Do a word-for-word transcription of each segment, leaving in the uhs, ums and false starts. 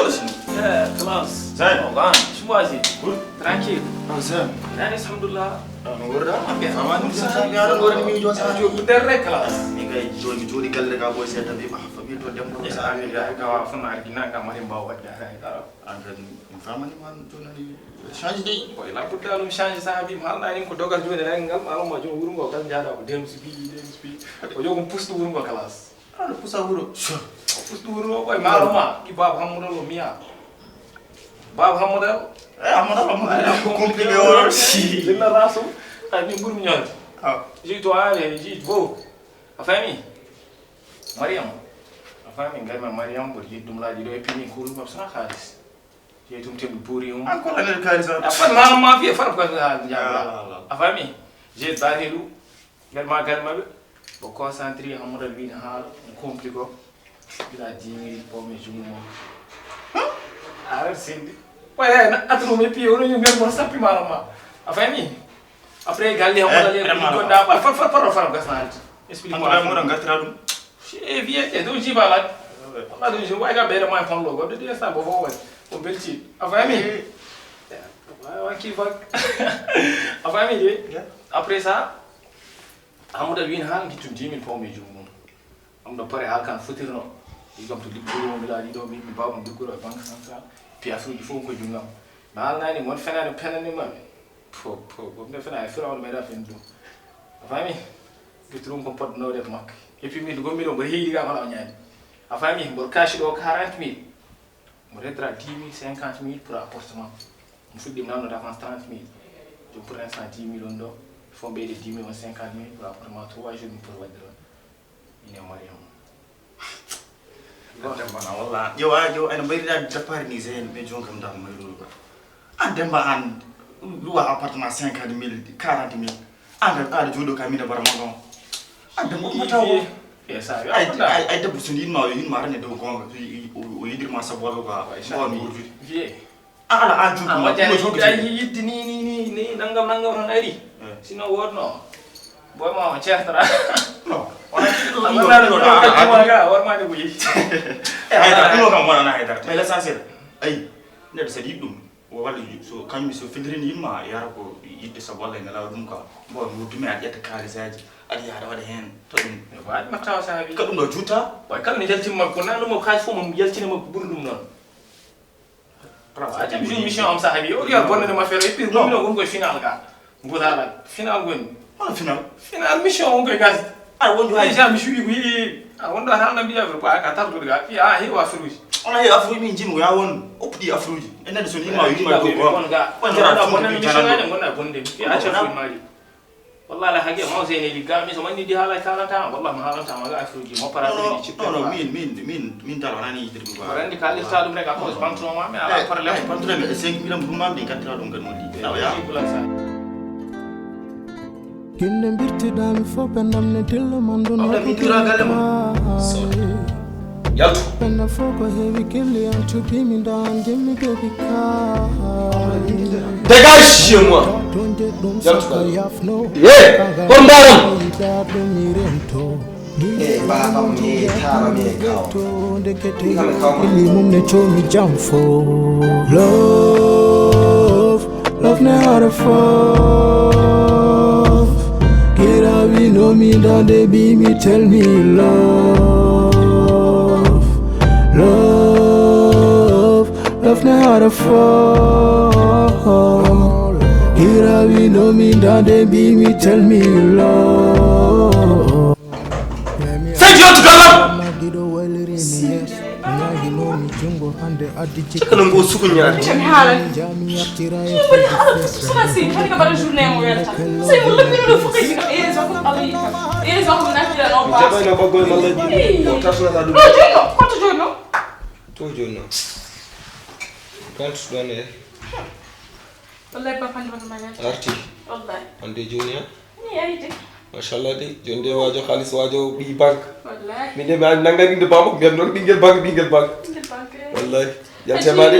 Eh, class. Zay. Oh, gan. Shimwazi. Good. Tranquille. Ah, Zay. Nice, alhamdulillah. Ah, no worda? Okay. Aman, sa ya don worda mi jo sa jo. Der rek, class. Mi kay joni joni galle ga boy se tabi ba. Fa mi to dem ko sa mi ga ka wa fa na gina ga mari mbaw wadda. An kan famani man to nani change day. Boy la put alum change sa bi mal na ni ko dogal joni la ngal mal ma jo wurungo kan jada ko dem si bi dem si bi. Ko jo ko pustu wurungo, class. Aɗa pusa wuro. Pustu wuro o ɓay maaro ma ki baaba Hammuda lo miya. Baaba Hammuda. Eh, Hammuda, Hammuda. Compliqué o. Génération. Ay min ɓurmi ñoonde. Ah. Jiitu aare jiitu bo. A fami? Mariam. A fami ngayma Mariam mboɗo yiɗi ɗum laaji ɗo e pini kulu mabsana haalis. Jeyi tum teɓi buuri um. Encore anel kaari sa. Afan ma ma fiye fara ko ha jabra. A fami? Jeyi bahiru. Nder magal maɓɓe, o concentré Hammuda wiin haala, o compliqué o. Bila dix mille pomme e junngo mum. Arat sendi. Ɓay hay na atru me piye wono yum nder mon sappi ma ma. A fami? Après galle Hammuda le ko gonda ba far far far far gasna alti. Explique moi. Hammuda mo ran gartira ɗum. E vieux e donc jiba la. Wala donc je vois ga bere ma kon logo de sa bo bo. O belti. A fami? Wa ki va. A fami de. Après ça, Amadou Aliou wiin haan ngittu dix mille pounds e junngo mum. Amadou pare haa kan fotirno. Ɗi kam to liggoro mi laaɗi ɗo mi mi baaba mi liggoro e banque centrale. Piyaasuuji fof ko junngam. Mi haalnaani mon fenaani penani ma. Po po po mi fena e firawno meeɗa fen ɗum. A faami? Ngittu ɗum ko potnoo def makko. Et puis min gommi ɗo mboɗo heewi ga kono o ñaani. A faami? Mboɗo kaasi ɗo quarante mille. Mo retra dix mille cinquante mille pour appartement. Mo fuɗɗi nanno dépense trente mille. Jom pour l'instant dix mille on ɗo. Il faut ɓeyde dix mille on cinquante mille pour appartement trois jours mi pour wadde ɗon. Ine mariam. Debbo na walla ƴewa ƴewa ene mbayriɗa dappari ni zen ɓe jonkam dal mayruru ba. An demba an luwa appartement cinquante mille quarante mille. An aɗa jooɗo ka mina bara maɗon. An demba ko tawo. Ay debbo so yinma o yinma rene dow gonga o yidirma sabu walla ba. Bon wurdude. Ala an juutu ma ɗum o jogi ay yidde ni ni ni ni nangam nangam tan ari. Sinon wodno boy ma o ceertata. Non. Wona ɗum ɗo ɗo ɗo ga wormade ko yehi. Haydara ɗum kam wonana haydara mais l'essentiel. Ayi neɗɗo saɗa yiɗi ɗum walla so kañum so felirini yimma yara ko yidde sabu walla e nelaw ɗum ka. Bon mi wuddumi aɗa ƴetta kalisaji aɗa yaha aɗa waɗa hen to ɗum. Waɗi mattawa sahabi ka ɗum ɗo jutta. Way kala ne jaltimma ko nan ɗum o kaji fof mo yaltinima ko ɓuri ɗum noon. Rawa a jam jum mission am sahabi o yo bonne ma fere et puis non non ko final ga. Mbodala final goni. Wala final. Final mission on ko gas. A wonjo hay jam mi suwi ko yi. A wondo hal na biya ko ba ka tardo ga fi a he wa fruit. Ona he afru min jim ya won opdi afruji. Enen so ni ma yi ma ko ko. Wala bonne mission ga ne gonna bonde fi a cha fruit mari. Wallahi la hage ma o sene di gami so manni di hala kalanta wallahi ma halanta ma ga afruji mo para di ci non non min min min min dal wonani yidirgo ba rendi kalista dum rek a ko pantalon ma mais ala problème pantalon mais cinq mille am dum am di kattira dum kan woni aw ya kinde mbirtiɗami fof ɓe namne dillo man ɗum. Awɗa min jura galle ma. Yaltu. Ɓenna fof ko heewi kelli an cuɓimi nda an jimmi bebi ka. Dégage chez moi. Yaltu galle. Ye, kon mbaram. E babam e taram e kawam. Ɗi kam e kawam. Mum ne comi jam fo. Love, love ne hara fo. Kira we know me down they be me tell me love. Love, love ne hara fo. Kira we know me down they be me tell me love. Sey jootu galam. Caka no ngo suku ñaari. Mi haalan. Sona si hande ka mbaɗa journée mo welta. Sey mo lammino ɗo fof kadi kam. Yeeso ko Allah yiɗi kam. Yeeso ko nattira no ba. Jaɓayno ɓoggol malla ɗi. O tasnata ɗum. Ɗo jooni o. Koto jooni o. To jooni o. Compte ɗon e. Wallahi papa hande wonno mariage. Arti. Wallahi. Hande joni ha. Ni ayde. Machallah de. Joni de wajo xaalis wajo ɓi banque. Wallahi. Min de mi nangani de bamako mbiyat noon ɓingel banque ɓingel banque. Ɓingel banque. Wallahi. Yaltema de.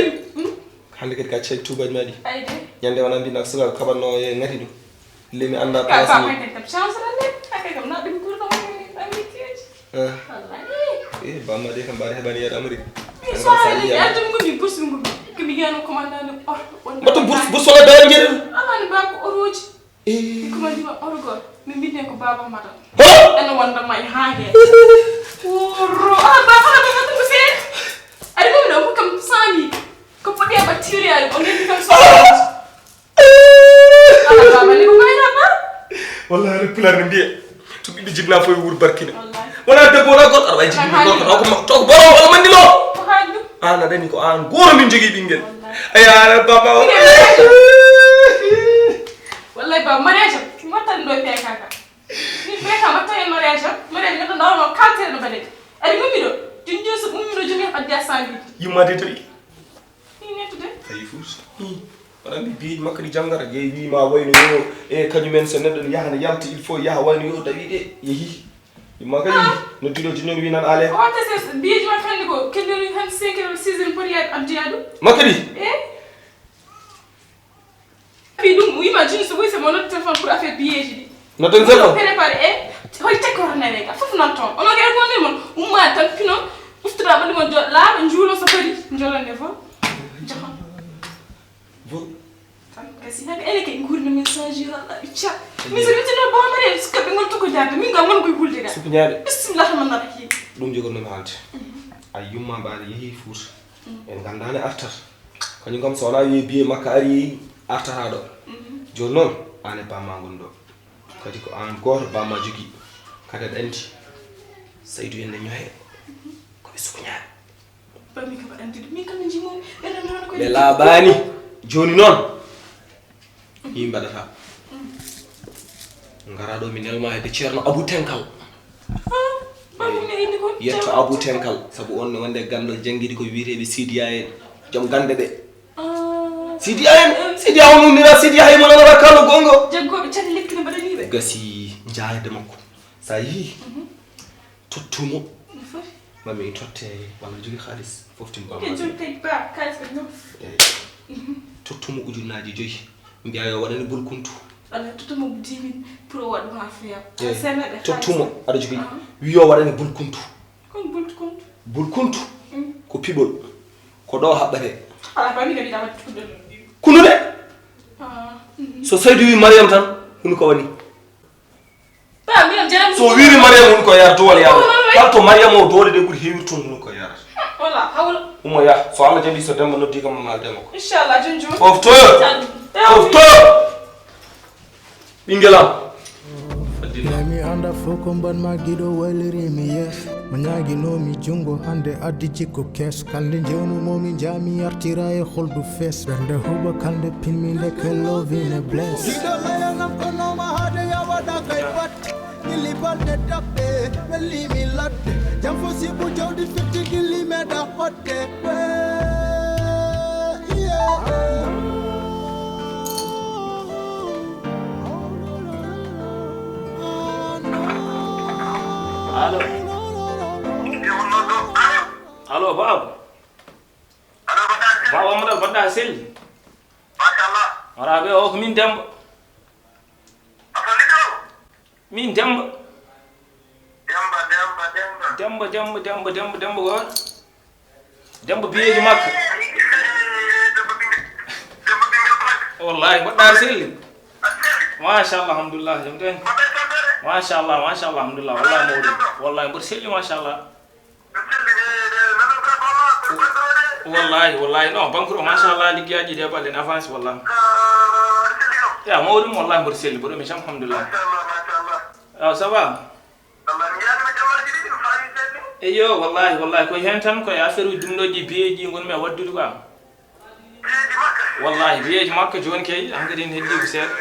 Hande kadi ka cek tubaji maɗi. Ayde. Ñande wona mbi nak sugal kaɓanno e ngati ɗum. Lemi anda place ni. Ka kam chance rande. Akay kam na ɗum kurɗo mo amitié. Eh. Wallahi. Eh bamma de kam mbaɗa heɓani yaade Amérique. Soirée de, aljum ngumi, bourse ngumi. Ko mi yano commandant de or. Mbaɗa bourse, bourse walla dawal njeɗen. Amani ba ko oroji. Eh. Ko mandi ma orgo. Mi mbinde ko baba mata. Ho? Eno wonda may ha he. Oro. Ah, baba na baba ko se. Ari mo no kam sami. Ko podi aba tiri ari on ni kam so. Ala baba ni ko may na ba. Wallahi le pular ni mbiye. To ɓiɗɗo jibna fof e wuur barkina. Wallahi. Wona debbo wona gorko aɗa wawi jibinde gorko taw ko ma- taw ko boro walla mandi lo. Ko haaju. An a dañi ko an goto min jogii ɓinngel. Wallahi. Aya baba o. Wallahi ba mariage am. Wattan ɗo pekaka. Min peka wattan en mariage am. Mariage ngata ndawno kaltere no baɗe. Ari mummiɗo. Tinjo so mummiɗo jomi addi a sangi. Yummade tawi. Ni nettude. Tawi fof. Waɗa mi biyeji makko ɗi janngata jeyi wima wayno yo e kañumen so neɗɗo ne yaha ne yalta il faut yaha wayno yo tawi ɗe yeehi. Yumma kadi noddiɗo tinno mi wi nan ale. O watta se biyeji makko hannde ko kendori hannde cinq heures six heures poti yaade addiya ɗum. Makko ɗi. E. Puis ɗum wima jini so wi sama nodde téléphone pour affaire biyeji ɗi. Nodden zéro. Préparé e hoy tekkoro nene ka fof nan toon. Ono ke ko woni mon umma tan pino uftuɗa ɓalli mon laaɓa njuulo so pari njolande fo. Jahon. Bon. Tan kasi haka ene kay nguurndam min change ha laaɓi cat. Min so rewtino bawmare sukaɓe ngol toko jaarde min ngam won koye wulde ga. Suku ñaade. Bismillah rahman rahim. Ɗum jogornomi haalde. A yumma mbaɗa yeehi Fuuta. En nganndaani artat. Kañum kam so wonaa wiye biye makka ari artata ɗo. Jooni noon aan e bamma ngoni ɗo. Kadi ko aan gooto bamma jogii. Kadi aɗa anndi Saydu en ne ñohe. Ko ɓe sukuñaaɓe. Bammi kam aɗa anndi ɗum. Min kam mi jimo ɓe ɗon ɗon koye. Ɓe laaɓaani. Jooni noon. Yimɓe mbaɗata. Ngara ɗo mi nelma hedde Ceerno Abu Tenkal. Yetto Abu Tenkal sabu on ne wonde ganndal janngidi ko wiyeteeɓe Sidiya en joom gannde ɗe. Sidiya en Sidiya on unnira Sidiya hay mo nanata kano gongo. Jaggooɓe cati lekki ne mbaɗaniiɓe. Gasi jaayde makko sa yii. Tottumo. Mami totte walla jogi xaalis fof tin bamma. Tottumo ujunnaaji joyi mbiya yo waɗani bulkuntu. Walla tottumo dimin pour o waɗu ha feewa. Tottumo aɗa jogi wi yo waɗani bulkuntu. Kon bulkuntu. Bulkuntu ko piɓol. Ko ɗo haɓɓate. Ala bami kadi dawa tuɗɗo. Kunude. So Saydu wi Mariam tan hunu ko wani. So wiri Mariam woni ko yara dowal yara kala to Mariam o dowle de ɓuri hewir toon woni ko yara. Ummo yah so Allah jaɓi so Demba noddi kam mal Demba ko. Inchallah junju. Ofto. Ofto. Ɓinguel am. Nami anda fof ko mbanma giɗo wayliri mi yes. Mo ñaaginomi junngo hannde addi jikku kees. Kalnde njewnumomi njaami artira e holdu fees. Ɓernde huuɓa kalnde pinmi ndeke lovine bless. Giɗo layanam ko noma haade yawaɗa kay batte. Gilli balɗe daɓɓe wellimi ladde. Jam fo sibu jawdi firti gilli meɗa hoɗde. Allo. Allo baba. Baba Amadou mbaɗɗa selli. Machallah. Wara ɓe o ko min Demba. Min Demba. Demba Demba Demba. Demba Demba Demba Demba Demba ko. Demba biyeeji makka. Wallahi mbaɗɗa selli. Machallah alhamdulillah jam tan. Machallah machallah alhamdulillah wallahi mawɗum wallahi mboɗo selli machallah. Wallahi wallahi non banque o machallah liggeyaaji de balɗe ne avance wallahi. Ya mawɗum wallahi mboɗo selli mboɗo mi jam alhamdulillah. Ya ça va. Eyo wallahi wallahi koye heen tan koye affaire uji ɗum ɗo ɗi biyeeji ngonmi e waɗdude quoi. Wallahi biyeeji makka jooni kay hankadi ne heddi ko seeɗa.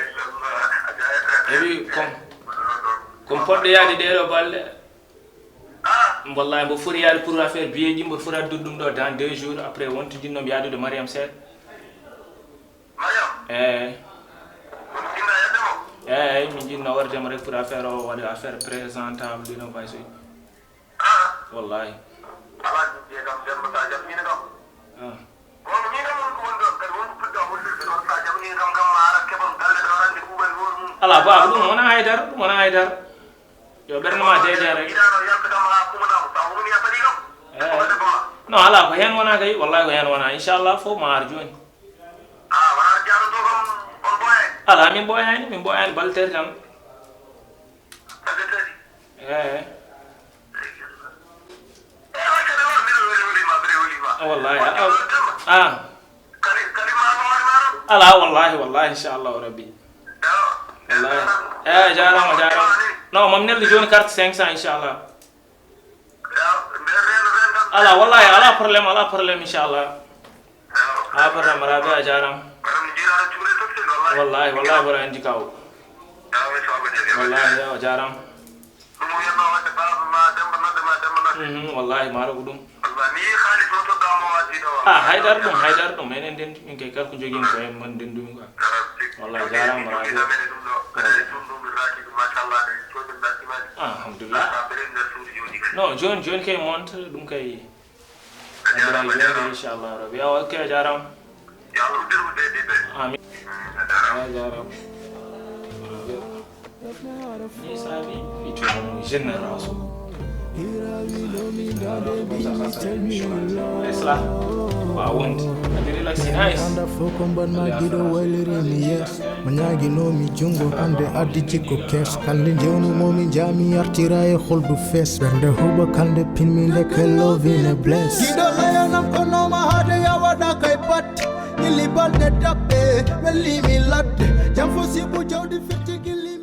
Ewi comme comme poɗɗo yaade ɗeɗo balɗe. Wallahi mbo foti yaade pour affaire biyeeji mbo foti addude ɗum ɗo dans deux jours après wonti jinnomi yaadude Mariam seeɗa. Eyyi. Eyyi mi jinno wardema rek pour affaire o waɗi affaire présentable ɗino bay soy. Wallahi. Ala baba ɗum wona haydara ɗum wona haydara. Yo ɓernde ma deeƴa rek. Eyyi. Non, alaa ko heen wonaa kay, wallahi ko heen wonaa. Inchallah, fof ma ar jooni. Ah, wonaa ar jaaɗo ɗo kam, on ɓooyaani? Alaa, min ɓooyaani, min ɓooyaani, balteeri tan. Balteeri? Eh. Eh, wa kadi wa, mbiɗo weli weli ma, mbiɗo weli ma. Wallahi, ah, ah. Kadi, kadi ma, ma woni ma ɗo? Alaa, wallahi, wallahi, inchallahu rabbi. Yo, wallahi. Eh, jaaraama, jaaraama. Non, mam neldi jooni carte cinq cents, inchallah. Alaa, wallahi, alaa problème, alaa problème, inchallah. Alaa problème, Rabi, a jaaraama. Wallahi, wallahi, mboɗo anndi kaw. Wallahi, a jaaraama. Mhm, wallahi, maaro ko ɗum. Ah, haydara ɗum, haydara ɗum, enen ndenndi min kay, kala ko njogimi ko heen man ndenndumi quoi. Wallahi, jaaraama, Rabi. Ah, alhamdulillah. Non, jooni, jooni kay montre ɗum kay. Inchallah rabbi. Awa, ok, a jaaraama. Amin. A jaaraama. Ni saabi, ito génération. Isla. Wa wonde. Adi relax, nice. Anda foko mban ma gido wayliri mi yes. Mo ñaaginomi junngo hannde addi jikko kees. Kalnde njewnumoomi njaami artira e holdu fees. Ɓernde huuɓa kalnde pinmi ndeke lovine bless. Giɗo layanam ko nooma haade yawaɗa kay batte. Gilli balɗe daɓɓe wellimi ladde. Jam fo sibu jawdi fitti gilli.